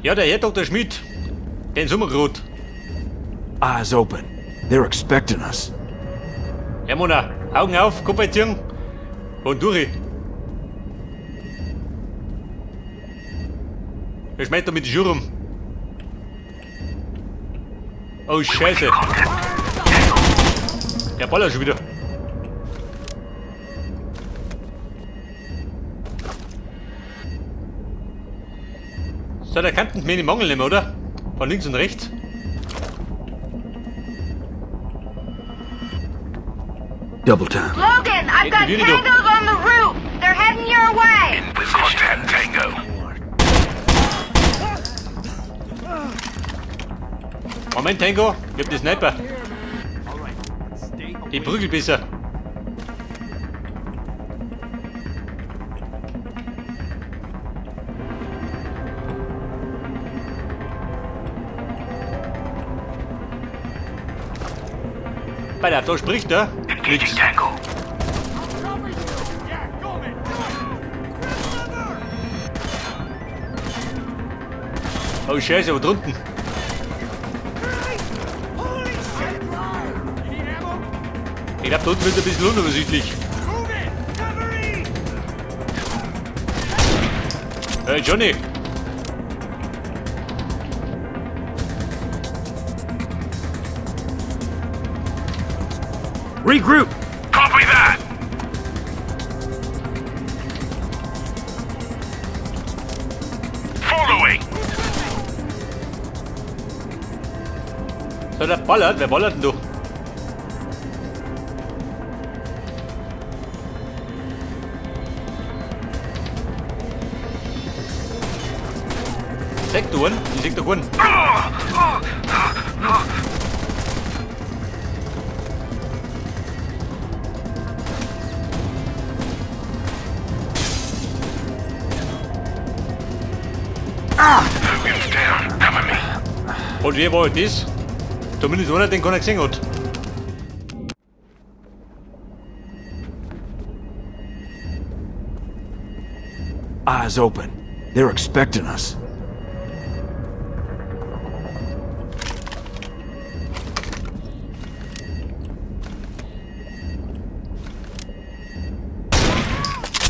Ja, der Herr Dr. Schmidt. Den Sommergrot. Eyes open. They're expecting us. Ja, Mona, Augen auf, Kopf einziehen. Und durch. Wer schmeißt da mit die Schuhe rum? Oh, Scheiße. Der ballert schon wieder. So, da kannten mir die Mangel nehmen, oder? Von links und rechts. Double time. Logan, I've got Hey, Virido. tangos on the roof. They're heading your way. In position. Contact Tango. Moment, Tango, ich hab die Sniper. Die Prügelbisser. Bei der, da spricht er. Engaging Tango. Oh Scheiße, aber drunten. Ich glaube, da unten wird ein bisschen unübersichtlich. Hey Johnny! Regroup! Copy that. Following. So, der ballert. Wer ballert denn du? Sag du einen? Ich seh doch einen. Logan's down. Cover me. Und wer war das? Zumindest einer, den keiner gesehen hat. Eyes open. They're expecting us.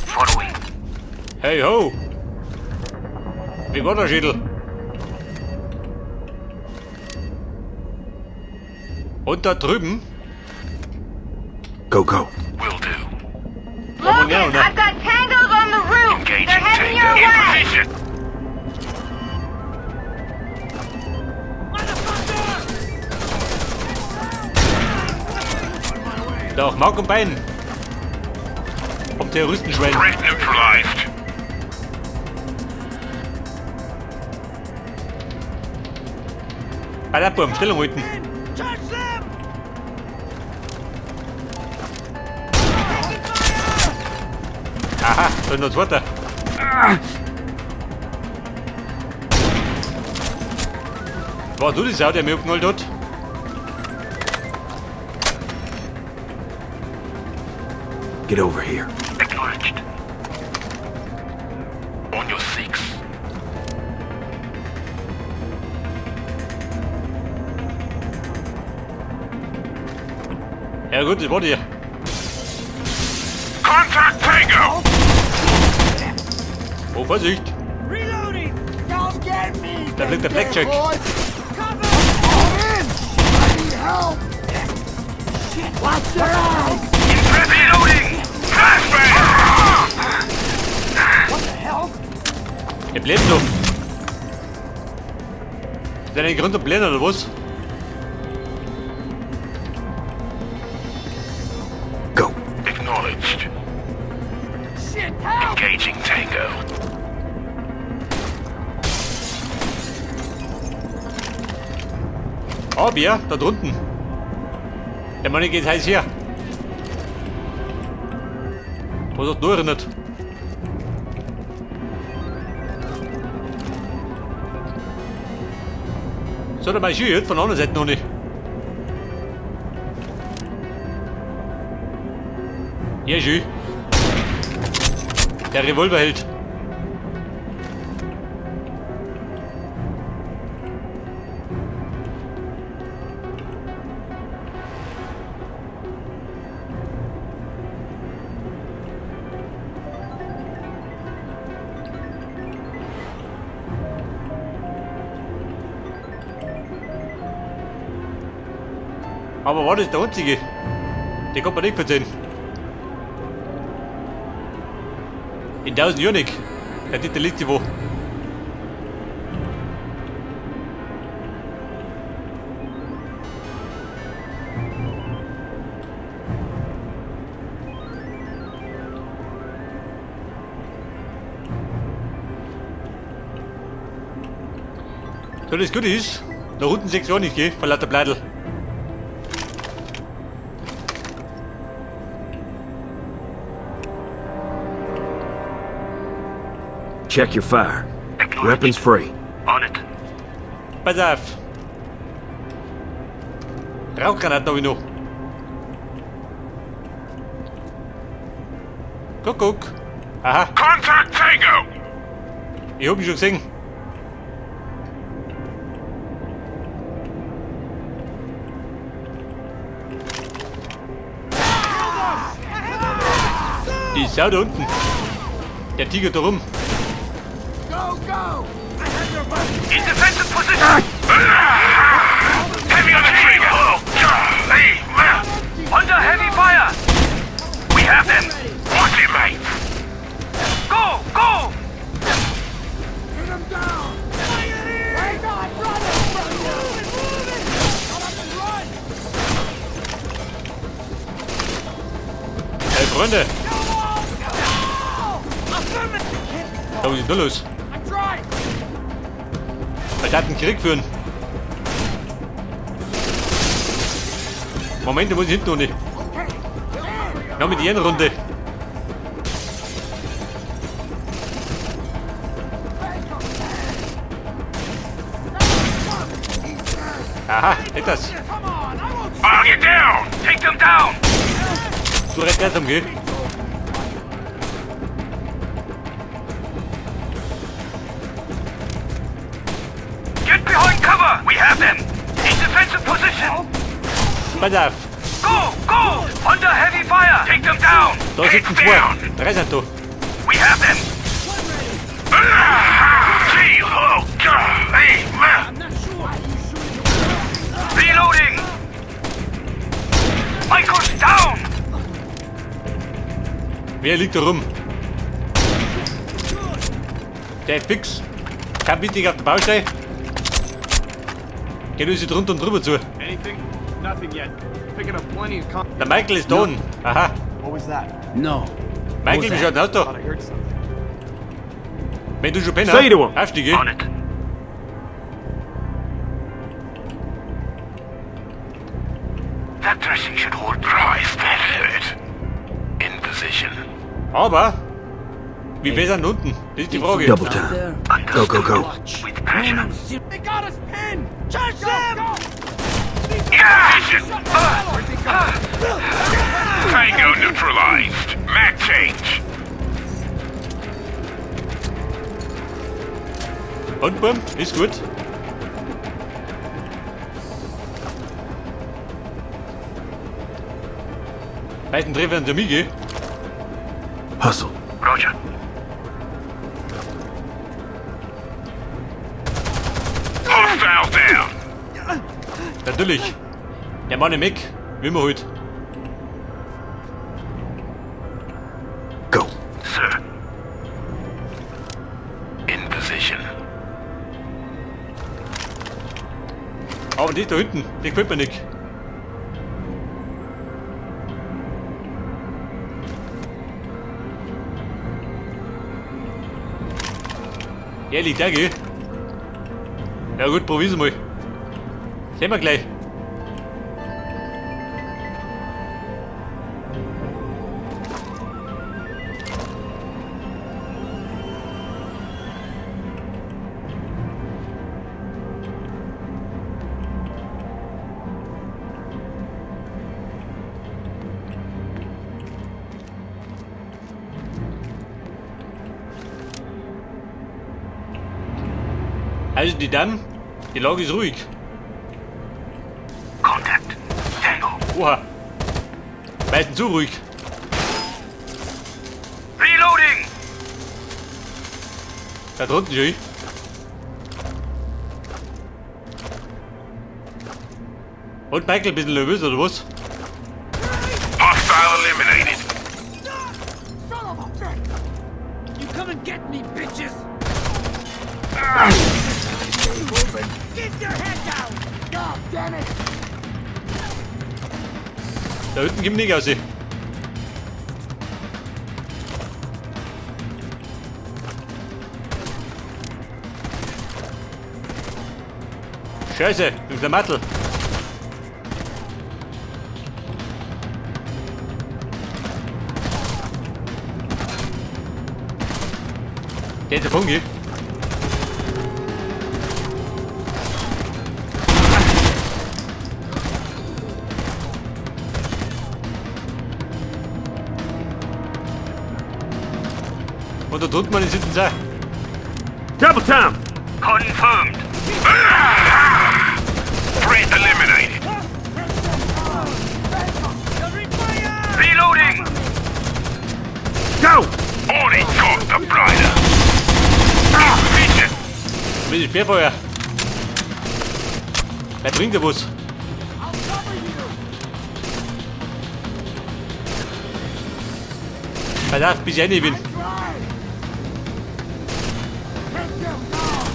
Following. Hey ho! Wie war der Schädel? Und da drüben? Go, go. Will do. Logan, yeah, no. I've got tangos on the roof. Engaging They're heading Tango. your In way. position. Da auch Mark und Bein. Vom Terroristenschwein. Threat neutralized. Bei der Burm, Stellung halten. Aha, da ist noch ein zweiter. War du die Sau, der mich abgeholt hat? Get over here. Acknowledged. On your six. Ja gut, das war die. Contact Tango. Oh, Vorsicht! Reloading! Don't get me! Da fliegt der Blackjack. Boys. Cover! All in! I need help! Shit! Watch your eyes! Reloading. Flashbang. What the hell? Er bleibt noch. Ist der nicht Grund und Blender oder was? Go. Acknowledged. Shit! Help! Engaging Tango. Oh, Bär, da drunten. Der Mann geht heiß her. Was hat nur erinnert? So, der marschiert von der anderen Seite noch nicht. Ja, schön. Der Revolver hält. Aber war das der einzige? Der kommt mir nicht verzeihen. In 1000 Jahren nicht. Der hat der letzte wo. So, das Gute ist, nach unten 6 Jahre nicht, gell? Von lauter Bleidel. Check your fire. Weapons free. On it. Pass auf. Rauchgranaten habe ich noch. Guck, guck. Aha, Contact Tango! ich hab ihn schon gesehen. Die Sau da unten. Der Tiger da rum. Go, go! I have your back! In defensive position! Heavy on the trigger! Under heavy fire! We have them! Watch it, mate! Go! Go! Pin him down! We're not running from you! Move it, move it! Shut up and run! Hey, Freunde. Da was ist denn da los? I'm trying! Weil der hat einen Krieg führen. Moment, da muss ich hinten noch nicht. Okay, in! Noch mit der Runde. Aha, etwas. Come on, I won't I'll get down! Take them down! Du redest erst gell? Get behind cover! We have them! In defensive position! Pass auf. Go! Go! Under heavy fire! Take them down! Da sitzen zwei. Drei sind da. We have them! I'm not sure why you shooting. Reloading! Michael's down! Wer liegt da rum? Der ist fix. Kein wichtig auf der Baustelle. Geht uns jetzt drunter und drüber zu. Anything? Nothing yet. Picking up plenty of con- Der Michael ist da unten. Aha. What was that? No. Michael, wie schaut denn aus da? Thought I heard something. Wenn du schon Penner. Say to him. Aufstieg, gell? On it. That dressing should hold dry. That hurt. In position. Aber, wie wir sind unten? Das ist die Frage. Double time. Go, go, go. With passion. They got us pinned! Charge them! Go! In position. Tango neutralized. Mag change. Und bumm, ist gut. Meisten Treffer sind ja mich, gell? Hustle. Roger. Hostile down. Natürlich. Der Mann im Eck, wie man halt. Go. Sir. In position. Aber die da hinten, die gefällt mir nicht. Ja, liegt da, gell? Ja gut, probier's mal. Sehen wir gleich. Also die Damen, die Lage ist ruhig. Contact. Tango. Oha. Meistens zu ruhig. Reloading. Da drunten schon. Und Michael, bisschen nervös oder was? Hostile eliminated. Son of a bitch! You come and get me, bitches! Keep your head down! God damn it! Da hinten kommt nicht raus. Scheiße, im Klamattel. Der ist davon, gell? Und da drunten meine sitzen sie. auch. Double time! Confirmed. Threat eliminated. Reloading. Go! On it, got the blinder. Vision. Mit dem Sperrfeuer. Wer bringt der was? I'll cover you! Pass auf, bis ich rein bin. Drive! Take them down!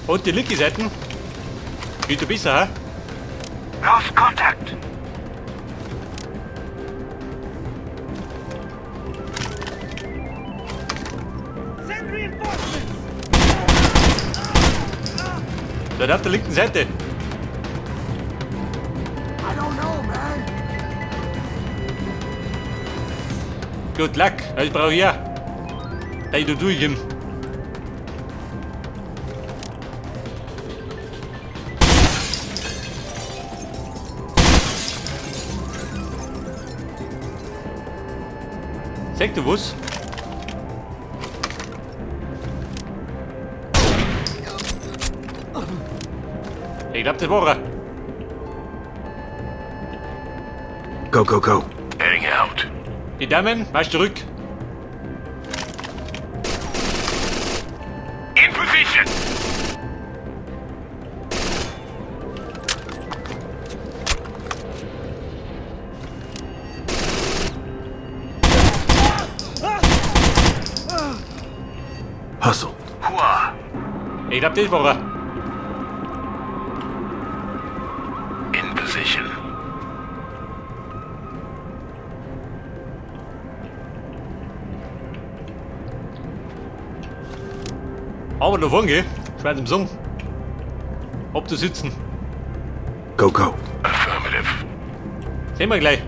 Und die linke Seite. Geht du besser, hä? Lost contact. Send reinforcements! Dort auf der linken Seite. I don't know, man. Good luck. Das brauche ich auch. Da ich da durchkomme. Sag du was? Ich glaub, das war er. Go, go, go. Heading out. Die Damen, marsch zurück. In position. Hustle. Hua. Ich glaub, das war er. In position. Aber da vorne, gell? Schwer zum Song. Ob du sitzen. Go, go. Affirmative. Sehen wir gleich.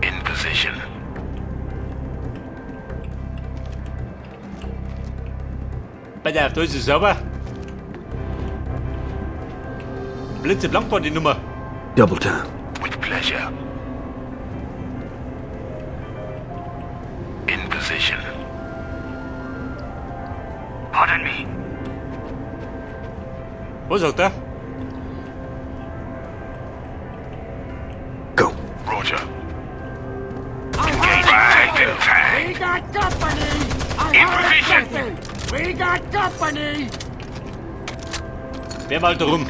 In position. Bei der, da ist es sauber. Blitzeblank war die Nummer. Double time. With pleasure. In position. Pardon me. Was sagt er? Go. Roger. Engaging tag and tag. We got company! I In heard position. something! We got company! Wer malt da rum?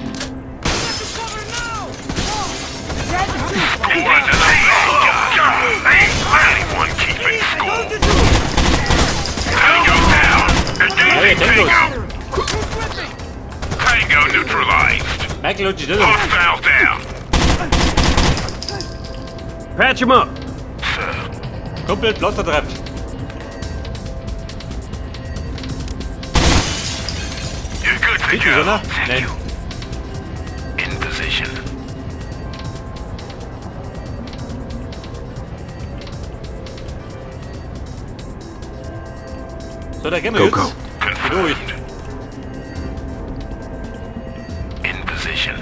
Anyone keeping score? Tango down. Ja, Engaging Tangos. Tango. Tango neutralized. Michael hat sich nicht um. Hostile down. Patch him up! Komplett platter drauf. You're good to Geht das, go. oder? Thank Nein. you. In position. So, da gehen wir Go, jetzt. go. Durch. Confirmed. In position.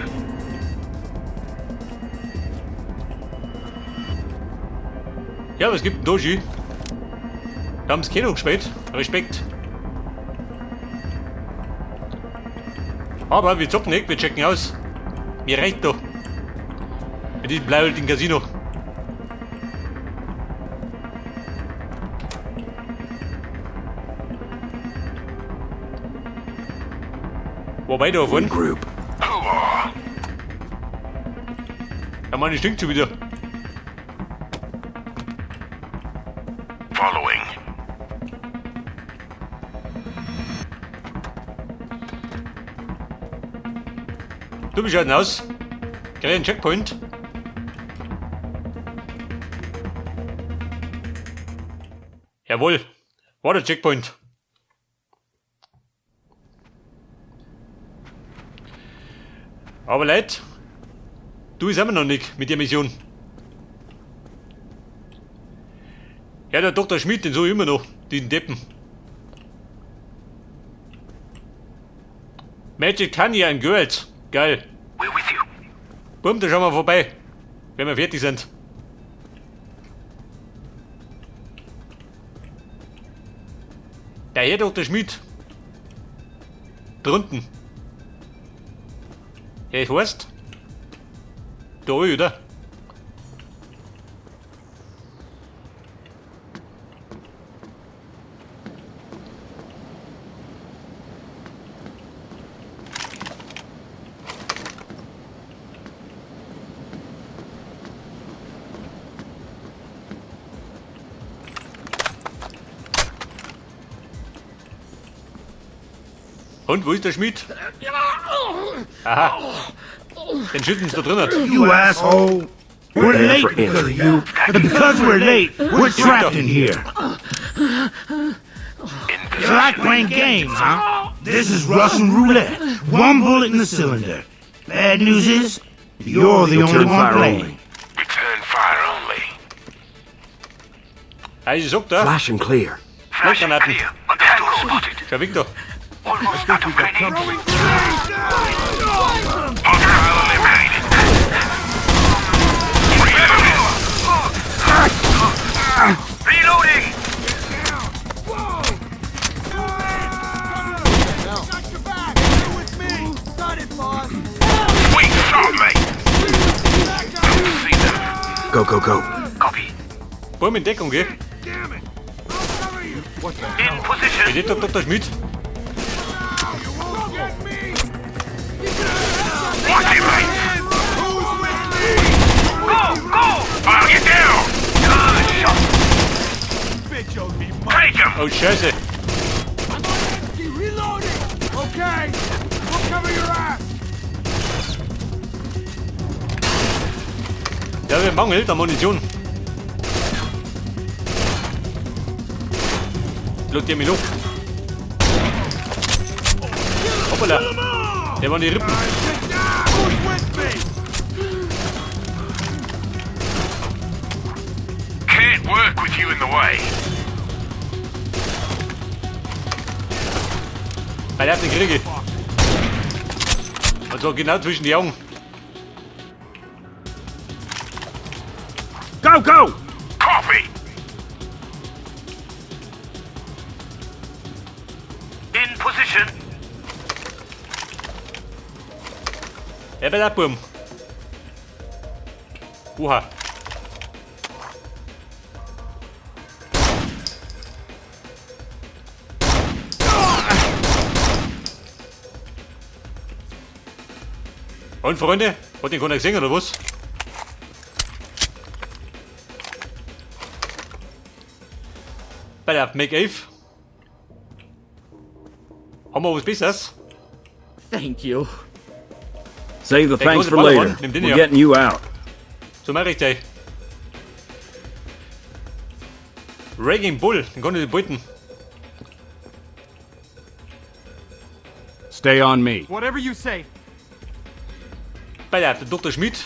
Ja, aber es gibt einen Doji. Da haben sie Kino gespielt. Respekt. Aber wir zocken nicht, wir checken aus. Mir reicht doch. Mit diesem bleihaltigen Casino. Wobei da vorne. Group. Ja, meine stinkt schon wieder. Following. Du bist denn aus? Krieg einen Checkpoint. Jawohl, war der Checkpoint. Aber Leute, du ist immer noch nicht mit der Mission. Ja, der Dr. Schmidt, den so immer noch, diesen Deppen. Magic Tanya and Girls. Geil. We're with you. Bumm, da schauen wir vorbei, wenn wir fertig sind. Der Herr Dr. Schmidt. Drunten. Ja, ich heißt. Da, oder? Und wo ist der Schmied? Aha. Den schütten sie da drinnen. You asshole! We're late because of you, but because we're late, we're trapped in here. You like playing games, huh? This is Russian roulette. One bullet in the cylinder. Bad news is, you're the only Return one fire playing. only. Return fire only. Also ich sag da, Flash and clear. Flash and Granaten. clear. Tango spotted. schau weg da. Almost out of grenades. Hostile eliminated. Reloading. Got your back! You're with me! Got it, boss! Weak shot, mate. Don't see them. Go, go, go. Copy. Bumm in Deckung, gell? Damn it! I'll cover you! In position. Ist der Dr. Schmidt? You won't get me! Watch it, mate. Who's with me? Go, go. I'll get down. Good shot. Bitch owes me money! Take him. Oh, Scheiße. I'm on empty! Reloading! Okay! We'll cover your ass! Ja, wir Mangel an Munition. Lass der mich noch. Hoppala. Der waren die Rippen. Get down! Who's with me? Can't work with you in the way. Bei der den kriege ich. Und zwar genau zwischen die Augen. Go, go! Copy. In position. Ja, bei der Burm. Oha. Und Freunde, hat den keiner gesehen oder was? Bei der Make 11. Haben wir was Besseres? Thank you. Save the Der thanks große for Ballermann, later. nimm den We're hier. getting you out. So mach ich gleich. Raging Bull, den kann ich nicht beuten. Stay on me. Whatever you say. Bei der Dr. Schmidt.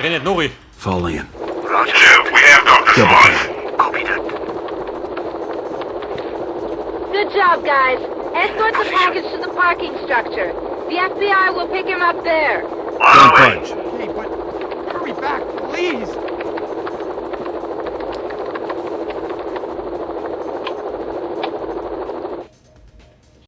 Rennt noch. Fall in. Roger. We have Dr. Double Schmidt. Copy that. Good job, guys. Escort the package to the parking structure. The FBI will pick him up there. Don't budge. Hey, but hurry back, please!